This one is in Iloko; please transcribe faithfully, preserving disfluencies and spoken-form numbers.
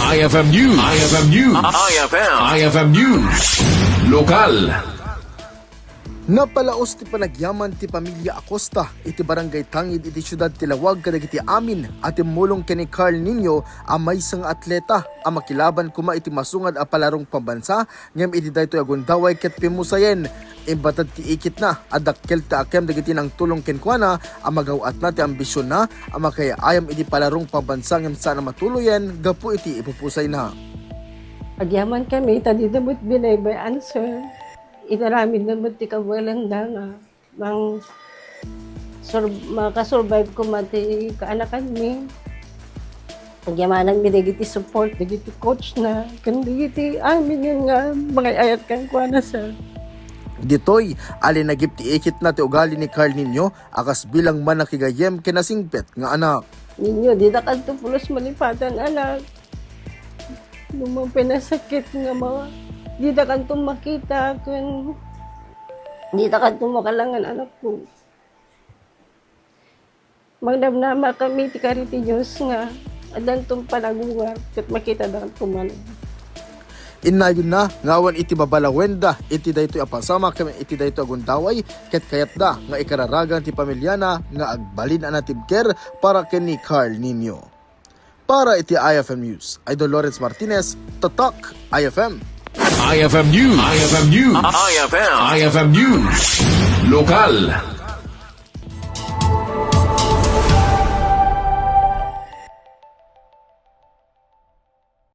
I F M News. I F M News. I F M. I F M News. Lokal. Napalaos ti panagyaman ti pamilya Acosta iti Barangay Tangid iti siudad ti Laoag kadagiti amin a timmulong ken ni Carl Nino a maysa nga atleta a makilaban koma iti masungad a palarong pambansa ngem iti daytoy a gundaway ket pimusayen. Imbated ti ikitna a dakkel ti akem dagiti nangtulong kenkuana a magaw-atna ti ambisionna a makaay-ayam iti palarong pambansa ngem saan a matuloyen gapu iti ipupusayna. Agyamankami ta dida met binaybay-an, sir. Inaramidna met ti kabuelanda nga mang-, sur-, makasurvive koma ti kaanakanmi. Agyamananmi dagiti support dagiti coachna ken dagiti amin nga mangay-ayat kenkuana, sir. Ditoy, alinagip ti ikitna ti ugali ni Carl Nino a kas bilang mannakigayyem ken nasingpet nga anak. Nino, didakanto pulos malipatan, anak. No mapinasakit nga ma-, didakanto makita ken didakanto makalangan, anakko. Mangdamdamakami ti kari ti Dios nga addanton panagungar ket makitadakanto manen. Innayonna nga awan iti babalawenda iti daytoy a pasamak ken iti daytoy a gundaway ket kayatda nga ikararagan ti pamilyana nga agbalin a natibker para ken ni Carl Nino. Para iti I F M News, Idol Lawrence Martinez, Tatak I F M. I F M News. I F M News. I F M. I F M News. Lokal.